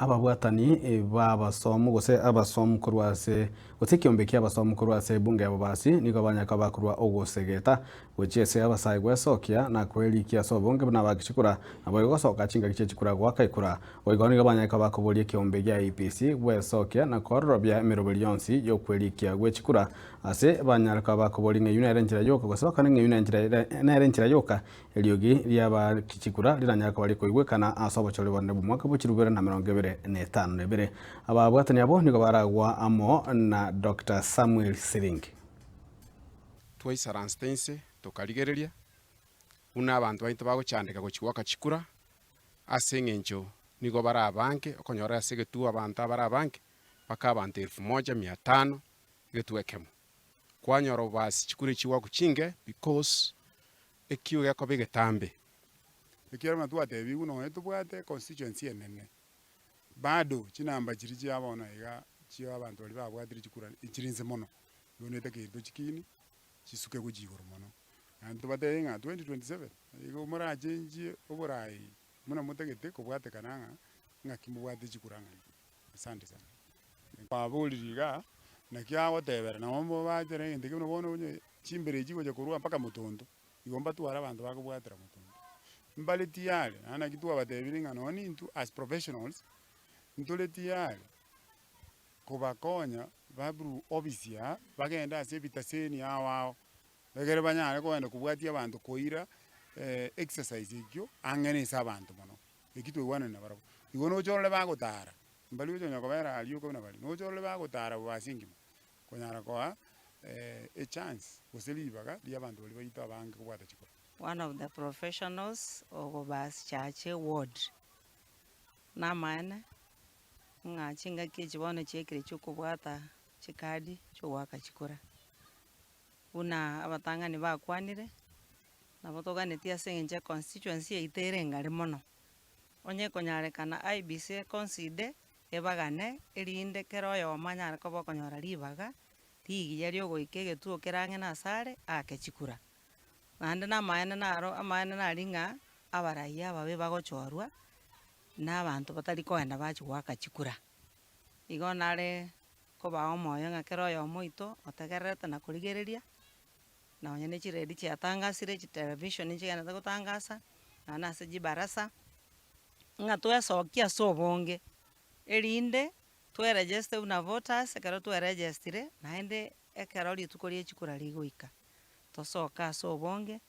Ababwatani b'abasomu gose abasomu korwa ase gose ekiombe ki'abasomu korwa ase ebunge y'ababasi nigo banyare koba bakorua ogosegeta gochia ase abasae gwesokia na kwerikia ase obonge buna abakechikura naboigo gosoka chingaki chie chikura goaka ekura. Boigo nigo banyare koba bakoboria ekiombe gia IEBC gwesokia na kororobia emeroberi yonsi y'okwerikia gwe chikura ase banyare koba bakoboria ng'a eyio nere enchera yoka gose bakore ng'a eyio nere enchera yoka Eriogi ri'abakichikura riranyare koba rikoigwekana ase obochori bonene bw'omwaka bwe chirubere na 22. Ababwatani abwo nigo baragwa amo na Doctor Samuel Siringi. Twaisaransete inse tokarigereria buna abanto baito bagochandeka gochia goaka chikura, ase eng'encho nigo bare abange, okonyora ase egetuo abanto abare abange, mpaka abanto elfu moja mia tano, egetuo ekemo. Kwanyora obasi chikura echi goakwa chinge because ekio gekoba egetambe. Ekiagera buna twatebigwe nonye tobwate constituency enene, bado chinamba chiria chia bono iga chia abanto baria babwatire chikura nchiri inse mono, igo netakeire tochikini chisuke gochia igoro mono. Naende tobatebie ng'a 2027 igo morachenchie oborai buna motagete kobwatekana ng'a ng'aki mobwate chikura ng'ani. Asante sana. Kwaborire igaa, naki agotebera nabo mobachere egento ekio buna bono onye chimbere echi gocha korwa mpaka motonto, igo mbatware abanto bakobwatera motonto. Mbare tiyari, naende naki twabatebirie ng'a nonye intwe as professionals, ntore tiyari kobakonya babru ofisi aa, bagende ase ebitaseni ao ao, egere banyare kogenda kobwatia abanto koira exercise ekio ang'e na ase abanto mono. Eki twaigwanire nabarabwo. Igo noche orore bagotara, mbaria gocha konya kobera aria oka buna baria, noche orore bagotara bobe ase engima, konyara koa echance gose ribaga ria abanto baria baito abange kobwata chikura. One of the professionals of Chache ward. Namaene ng'a chingaki echi bono chiaikire chiokobwata chikadi chiogoaka chikura. Buna abatang'ani bakwanire, Nabo toganetie ase engencho ya constituency yaito ere engare mono. Onye ekonyarekana IEBC econsider, ebagane, erinde kera oyomo anyare koba okonyora ribaga, rigiya riogoika egetuo kere ang'e nase are, aake chikura. Naende namaene naro amaene nari ng'a abaraia ababe bagochorwa, na abanto batari kogenda bachia goaka chikura. Igo nare kobaa omoyo ng'a kera oyomo oito otegererete na korigereria. Nonya ne chiredio chiatangasire, chitelevisheni nchigenderete gotangasa, nonya na ase chibarasa, ng'a twesokie ase obonge, erinde tweregeste buna voters, ekero tweregestire, naende ekero rituko rie chikura rigoika, tosoke ase obonge.